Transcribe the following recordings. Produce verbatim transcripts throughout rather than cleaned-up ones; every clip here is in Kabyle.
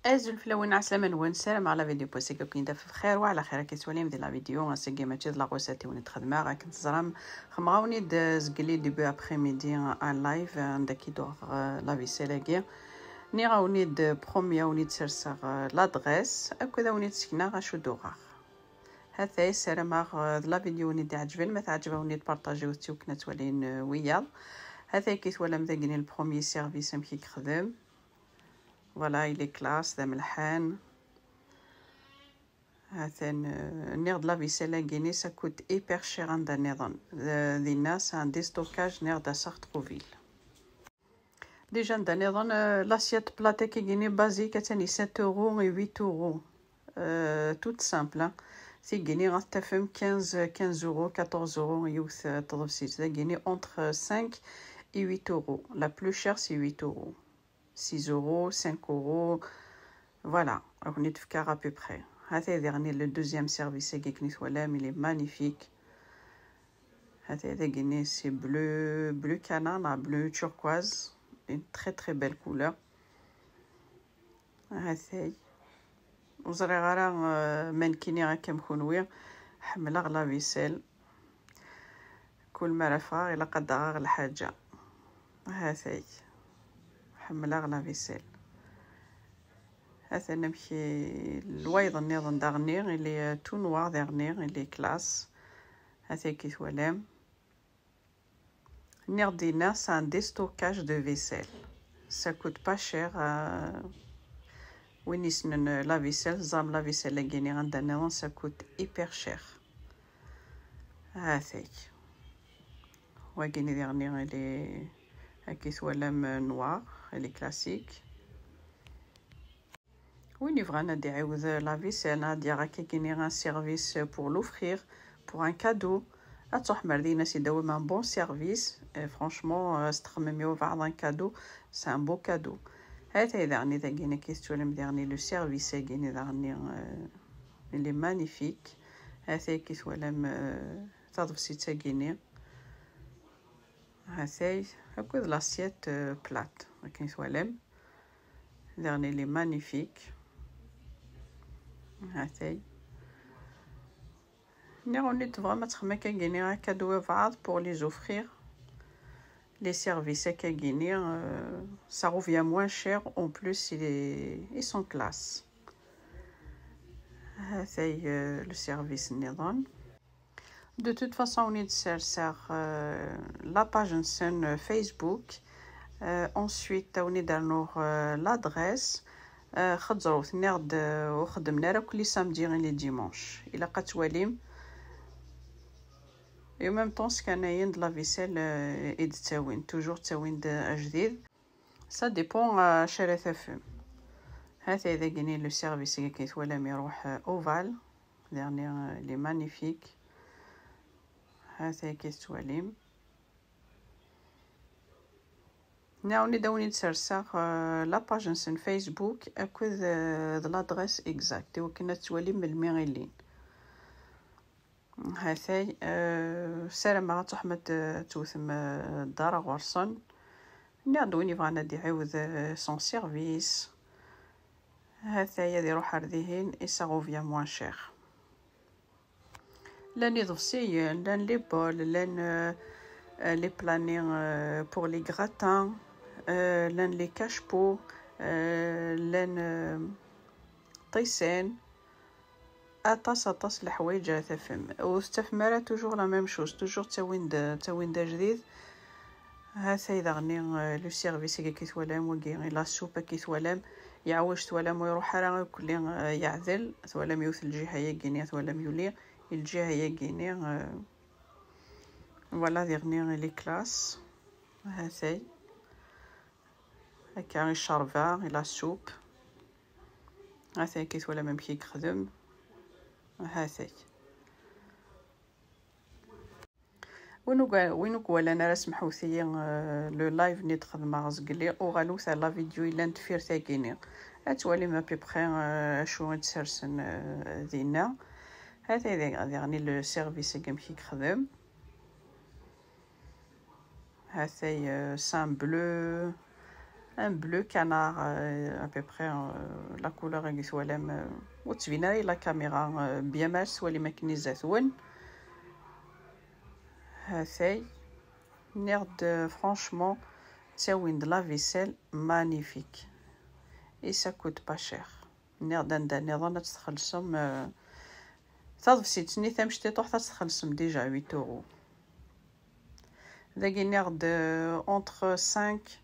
Azul fell-awen, ɛeslama-nwen, ssarameɣ la vidéo n wass-agi ad ken-id-taf bxir wa ɛla xir. Akka tettwalim di la vidéo ass-agi mačči d la recette i wen-d-xedmeɣ, akken teẓram xedmeɣ-awen-id zgelli début après-midi en live anda k-id-uɣeɣ la vaisselle-agi. Nniɣ-awen-id premier, awen-id-serseɣ l'adresse akked awen-id-sekneɣ acu d-uɣeɣ. Hatay, ssarameɣ d la vidéo i wen-id-iɛeǧben, ma teɛǧeb-awen-id partagiwet-tt i wakken ad twalin wiyaḍ. Hatay, akka twalam dagi le premier service amek i yexdem. Voilà, il est classe, d amelḥan. Atan, euh, nniɣ-d la vaisselle-agi-ni, ça coûte hyper cher anda nniḍen. D-, dinna, c'est un déstockage, nniɣ-d à Sartrouville. Déjà, anda nniḍen, euh, l'assiette plate-agi-ni basique, atan i sept euros et huit euros. Euh, toute simple, hein. Tigi-ni ad t-tafem quinze, quinze euros, quatorze euros, yiwet, euh, teḍebsit. Dagi-ni entre cinq et huit euros. La plus chère, c'est huit euros. Six euros, cinq euros. Voilà, ad ken-id-fkeɣ à peu près. Hatay diɣen le deuxième service-agi akken i twalam, il est magnifique. Hatay dagi-ni, c'est bleu, bleu canin, neɣ bleu turquoise. Une très, très belle couleur. Hatay. Ur ẓriɣ ara, euh, ma nekkini akka am kunwi, ḥemmleɣ la vaisselle. Kul mi ara ffɣeɣ ilaq ad d-aɣeɣ lḥaǧa. Hatay. Ḥemmleɣ la vaisselle. Atan amek i, lwayeḍ nniḍen daɣenni, il est tout noir daɣenni, il est classe. Hatay ki twalam. Nniɣ-d dinna, c'est un déstockage de vaisselle. Ça coûte pas cher, euh, win yessnen la vaisselle, teẓram la vaisselle-agi-ni anda nniḍen, ça coûte hyper cher. Hatay. Wagi-ni diɣenni, il est, akka i twalam, noir, il est classique. Win yebɣan ad d-iɛiwed la vaisselle, ad d-yaɣ akkagini un service pour l'offrir, pour un cadeau, ad truḥem ar din ad s-id-tawim un bon service. Euh, franchement, euh, ad s-txemmem i wabɛaḍ un cadeau, c'est un beau cadeau. Hatay daɣen i dagini ki tettwalim daɣen le service-agi-ni daɣen, euh, il est magnifique. Hatay ki twalam, euh, taḍebsit-agi-ni. Hatay, akked l'assiette, euh, plate, akken i twalam. Daɣen, il est magnifique. Hatay. Nniɣ-awen-d tebɣam ad texdem akkagini, un cadeau i wabɛaḍ pour les offrir. Les services akkagini, euh, ça revient moins cher, en plus, il est, ils sont classe. Hatay, euh, le service nniḍen. De toute façon, ad wen-id-serseɣ, euh, la page-nsen, euh, Facebook. Euh, ensuite, ad wen-id-rnuɣ, euh, l'adresse. Euh, xeẓẓrut, nniɣ-d, euh, ur xeddmen ara akk les samedis et les dimanches. Ilaq ad twalim. Et en même temps, sskanayen-d la vaisselle, euh, i d-ttawin. Toujours ttawin-d ajdid. Ça dépend, euh, acu ara tafem. Hatay dagini le service-agi akken i twalam iruḥ, euh, Oval. Dernier, euh, il est magnifique. Hatay ki tettwalim. Nniɣ-awen-d ad wen-id-serseɣ, euh, la page-nsen Facebook akked, euh, d l'adresse exacte i wakken ad twalim melmi i llin. Hatay, euh, ssarameɣ ad truḥem ad t-, ad tewtem, euh, ddeṛ ɣur-sen. Nniɣ-d win yebɣan ad d-iɛiwed, euh, son service. Hatay ad iruḥ ar dihin, et ça revient moins cher. Llan iḍebsiyen, llan les bols, llan, euh, euh, les plats-nni, euh, pour les gratins, euh, llan les cache-pots, euh, llan, euh, ṭṭisan. Aṭas, aṭas n leḥwayeǧ ara tafem. Ur tettafem ara toujours la même chose, toujours ttawin-d, ttawin-d ajdid. Hatay daɣen, euh, le service-agi akka i twalam, wagi i la soupe akka i twalam, yeɛwej twalam ur iruḥ ara akk-, euh, yeɛdel, twalam yiwet lǧiha-yagi-ni, twalam yuli, lǧiha-yagi-ni, euh, voilà, diɣen il est classe. Hatay. Akka i ccerba, i la soupe. Hatay akka i twalam amek i yexdem. Hatay. Win ur, win ur iwalan ara, semḥewt-iyi, euh, le live-nni d-xedmeɣ zgelli, uɣalut ar la vidéo yellan deffir tagi-nni. Ad twalim à peu près, euh, acu i d-sersen, euh, dinna. Hatay diɣ-, diɣen le service-agi amek i yexdem. Hatay, euh, c'est un bleu. un bleu canard, euh, à peu près, euh, la couleur i twalam, euh, ur tettbin ara la caméra, euh, bien mal s walim akken izat-wen. Hatay, nniɣ-d, euh, franchement, ttawin-d la vaisselle magnifique. Et ça coûte pas cher. Nniɣ-d anda nniḍen ad tt-txellṣem, euh, taḍebsit-nni tamectiṭuḥt ad tt-txellṣem déjà huit euros. Dagi nniɣ-d, euh, entre cinq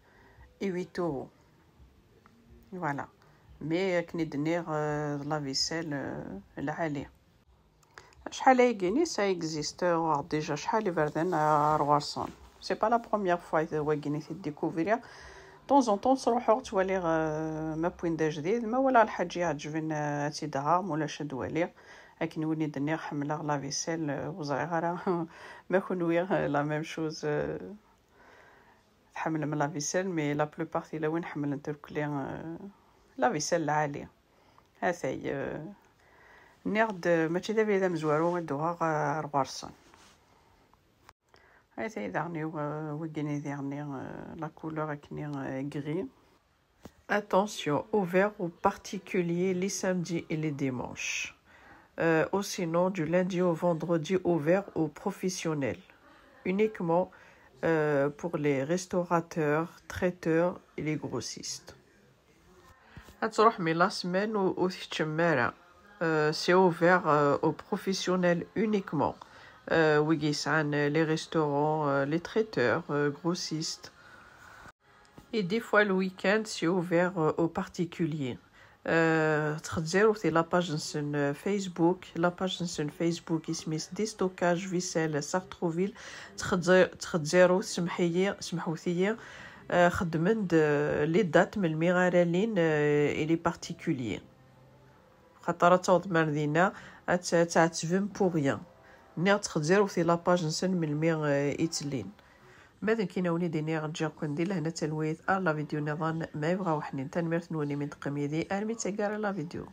et huit euros. Voilà. Mais akken i d-nniɣ, euh, d la vaisselle, euh, lɛali. Acḥal ayagi-nni, ça existe, uɣeɣ déjà acḥal iberdan ar ɣur-sen. C'est pas la première fois wagi-nni t-id-découvrir. De temps en temps ttruḥuɣ ttwaliɣ, euh, ma wwin-d ajdid, ma walaɣ lḥaǧa iɛeǧben, euh, ad tt-id-aɣeɣ, ma ulac ad waliɣ. Akken win i d-nniɣ ḥemmleɣ la vaisselle, euh, ur ẓriɣ ara ma kenwi, euh, la même chose, euh, tḥemmlem la vaisselle, mais la plupart tilawin ḥemmlent irkelli, euh, la vaisselle lɛali. Hatay, euh, nniɣ-d mačči d abrid amezwaru i d-uɣeɣ, euh, ar ɣur-sen. Hatay daɣen, euh, wigini diɣen, euh, la couleur akkenni, euh, gris. Attention, ouvert aux particuliers les samedis et les dimanches. Euh, ou sinon, du lundi au vendredi, ouvert aux professionnels. Uniquement, euh, pour les restaurateurs, traiteurs et les grossistes. Ad truḥem i la semaine ur, ur tkeččmem ara. Euh, c'est ouvert, euh, aux professionnels uniquement. Euh, wigi yesɛan les restaurants, euh, les traiteurs, euh, grossistes. Et des fois le week-end, c'est ouvert, euh, aux particuliers. Euh, txezzarut i la page-nsen, euh, Facebook, la page-nsen Facebook isem-is Déstockage Vaisselle Sartrouville. Txezza-, txezzarut, semḥ-iyi, semḥut-iyi, euh, xeddmen-d, euh, les dates melmi ara llin, euh, i les particuliers. Xaṭer ad tawḍem ar dinna, ad t-, ad tɛettbem pour rien. Nniɣ-d txezzarut i la page-nsen melmi, euh, i tt-llin. Ma d nekkini a wen-id-iniɣ ǧǧiɣ-ken di lehna d talwit ar la vidéo nniḍen ma yebɣa weḥnin. Tanemmirt-nwen imi d-teqqim yid-i armi d taggara la vidéo.